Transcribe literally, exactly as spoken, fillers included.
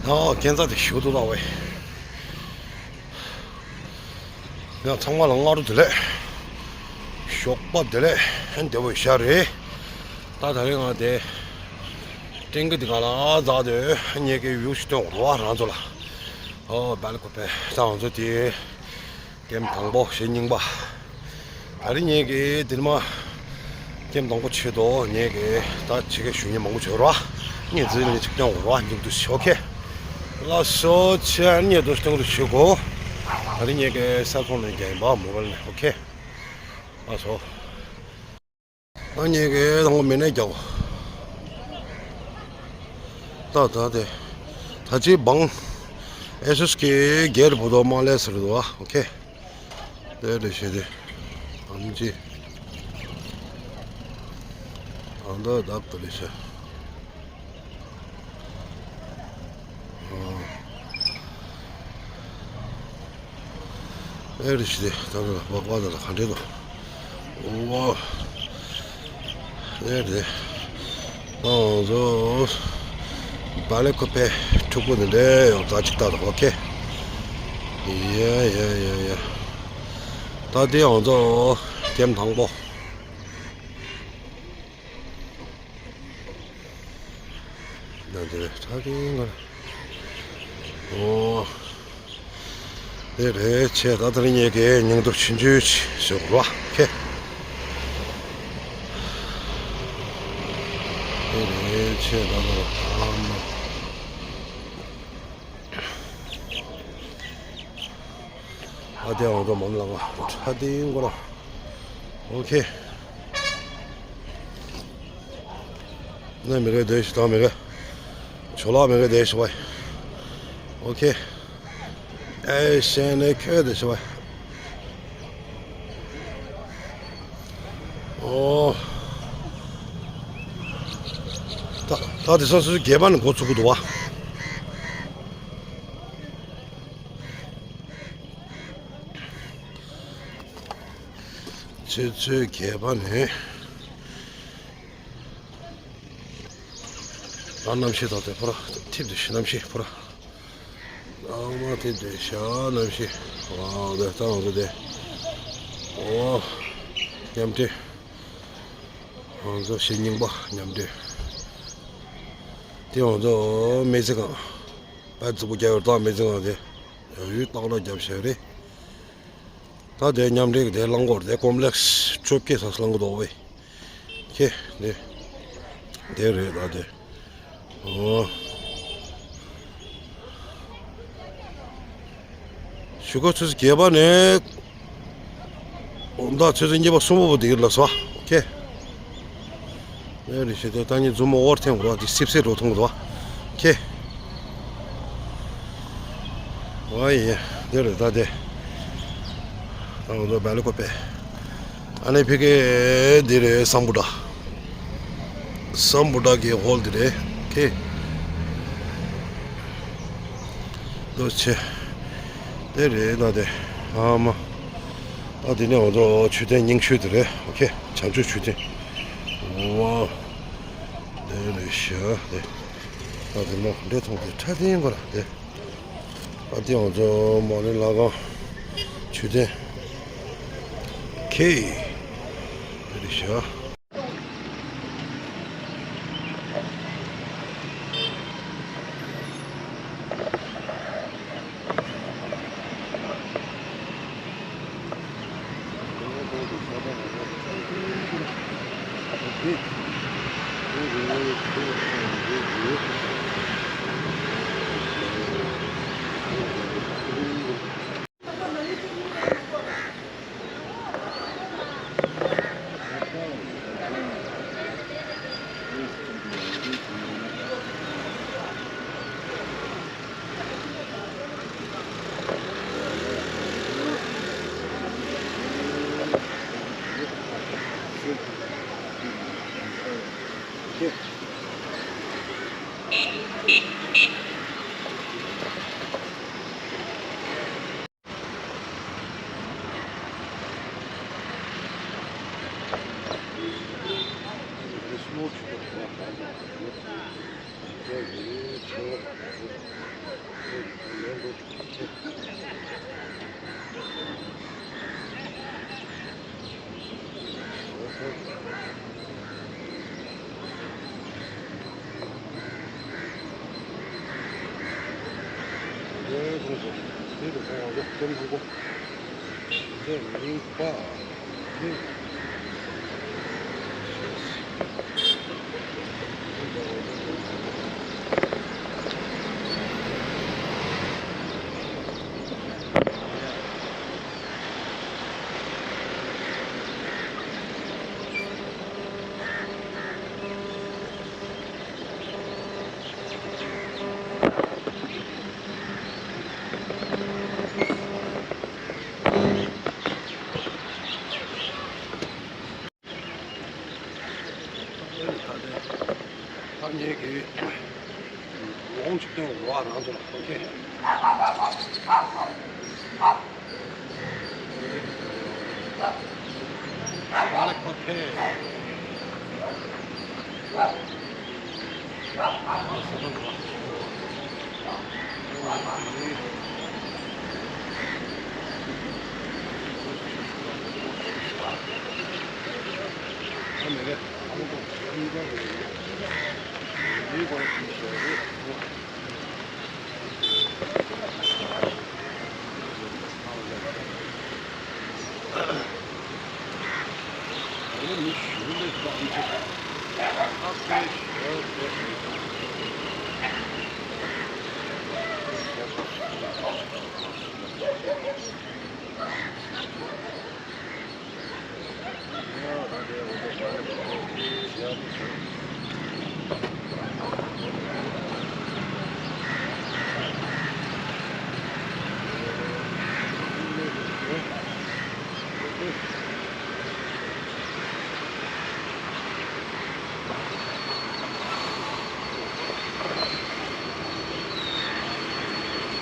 ཨ་ཁྱེད་ཚ་དེ་ཞུ་དུ་ད་བས། ཡང་ཚང་མ་ལ་སྔ་དྲོ་བདེ་ལེགས། ཞོགས་པ་བདེ་ལེགས་ཧན་བདེ་བོ་ཤ་རེད། ད་ད་རེས་ང་དེ་ཀྲེང་གི་དེ་ག་ལ་འཛག་དེ་ངེད་ཀྱི་ཡུལ་ཞིག་སྟོན་རོགས་རང་ཚོ་ལ། ཨོ་བལ་ཀོ་པེ་ད་ང་ཚོ་དེ་ཀེམ་དང་པོ་ཞེ་རྙིང་པ། ད་རེས་ངེད་ཀྱི་དེ་མ་ཀེམ་དང་པོ་ཆེད་དུ་ངེད་ཀྱི་ད་ཆེ་གེ་ཞུ་ཉན་མང་པོ་བྱོས་རོགས། ངེད་ཚོའི་ལས་ཆིག་ཀྱང་རོགས་མཇུག་ཏུ་ཞོག་ཁེ། ལ་སོ་ཆེ་ངེད་དུ་སྟོན་དུ་ཞུ་གོ། ད་རེས་ངེད་ཀྱི་ས་ཁོངས་ནས་རྒྱ་ཡིན་པ་མོ་བལ་ནས་ཨོ་ཁེ། ལ་སོ། ཨ་ངེད་ཀྱི་དང་པོ་མི་ནས་རྒྱག་གོ། ད་ད་དེ། ད་ཅི་བང་། ཨེ་སུས་ཀྱི་སྒེར་བུ་དོ་མ་ལས་ཟེར་འདུག་ཨ་ཨོ་ཁེ། དེ་རེ་ཞེ་དེ། ཨམ་ཅི། ཨང་ད་བདག་ཏུ་རེ་ཞེ། ཨ། ཨེ་རེ་ཞེ་དེ་ད་རུ་བག་བག་ད་ལ་ག་འདྲེ་དོ། ཨོ། ཨེ་རེ། ཨང་ཟོ། བ་ལེ་ཁོ་པེ་ཕྲུ་གུ་འདི་འདྲེ་ཡོང་ཙག་ཅིག་ལྟ་དང་ཨོ་ཁེ། ཡ་ཡ་ཡ་ཡ། ད་དེ་ཡང་ཚོ་ཀེམ་དང་པོ། ད་དེ་ད་དེ་ང་། ཨོ། དེ་རེད་ཆེ་ད་དེ་རིང་ངེད་ཀྱི་སྙིང་སྟོབས་ཆུང་ཆུང་ཞིག་ཞོག་རོགས་ཁེ། དེ་རེད་ཆེ་ད་དེ་རེད་ཨ་མ། ཨ་དེ་འོང་དོ་མམ་ལ་ང་ཁྲ་དེ་ཡིན་གོ་ར། ཨོ་ཁེ། ནས་མི་རེ་བསྡད་ཤི་དང་མི་རེ། ཆོ་ལག་མི་རེ་བསྡད་ཤི་བ། ཨོ་ཁེ། ཨེ་ཤེ་ནས་ཁྱོད་བསྡད་ཤི་བ། ཨོ། ད་ད་དེ་སོ་སོའི་སྒེར་པ་ནས་འགོ་ཚུགས་ཀྱི་འདུག་བ། ཚོས་ཚོས་གད་པ་ནས། ཨ་གནམ་གཤིས་དང་དེ་ཕོ་ར་ཐིབས་དུ་ཤི་གནམ་གཤིས་ཕོ་ར། ཨ་མ་ཐིབས་དུ་ཤ་གནམ་གཤིས། ཨ་དེ་ལྟ་ང་ཚོ་དེ། ཨོ། མཉམ་འབྲེལ། ང་ཚོ་ཞེ་རྙིང་པ་མཉམ་འབྲེལ། དེ་ང་ཚོ་མེ་ཚི་གང་། པད་རྫིག་པོ་རྒྱབ་ཡོད་ད་མེ་ཚི་གང་དེ། ཡོད་ཡོད་སྟག་ལ་རྒྱབ་ཤག་རེད། ད་དེ་མཉམ་འབྲེལ་གྱི་དེ་རླངས་འཁོར་དེ་ཀོམ་པ་ལེགས་བཅོ་བརྒྱད་ས་རླངས་འཁོར་དོ་བས། ཁྱེད་དེ། དེ་རེད་ད་དེ། ཨོ། ཞུ་ག་ཚོད་བརྒྱད་པ་ནས། ཨོ་ད་ཚོད་གཉིས་པ་གསུམ་པ་བོ་དེ་ལ་སོ། ཁྱེད། ཨེ་རེད་ཤེས་དེ་ད་ནི་ཛུམ་ཨོ་ཝར་ཐེངས་རོ་དེ་སིབ་སིབ་རོ་ཐོང་རོ། ཁྱེད། ཨོ་ཡེ། དེ་རེད་ད་དེ། ད་ང་ཚོ་བལ་ཀོ་པེ། ཨ་ནེ་ཕི་ཀེ་དེ་རེད་སམ་བྷོ་ཊ། སམ་བྷོ་ཊ་གི་ཧོལ་དེ་རེད། ཁྱེད། ལོ་ཆེ། དེ་རེད་ད་དེ། ཨ་མ། ད་དེ་ནས་ང་ཚོ་མཆོད་རྟེན་རྙིང་ཤོས་དེ་རེད། ཨོ་ཁེ། བྱང་ཆུབ་མཆོད་རྟེན། ཝའོ། དེ་རེད་ཤག་དེ། ད་དེ་ནོ་འདྲེ་ཐོང་དེ་ཁྲ་དེ་ཡིན་གོ་ར་དེ། ཨ་དེ་ང་ཚོ་མ་ནི་ལ་གང་། མཆོད་རྟེན། ཁེ། དེ་རེད་ཤག་དེ་རུ་ཁ་ཡང་ལོག་སྟོན་དང་པོ། དེ་མིང་པ། དེ། ཐ་སྙད་ཀྱི་ལོང་ཅིག་སྟོན་འོ་རང་ཚོ་ལ་ཁོ་ཁེ། ཨ་ལེ་ཁོ་ཁེ། ཨ་མེ་རེ། ཨ་མེ་རེ།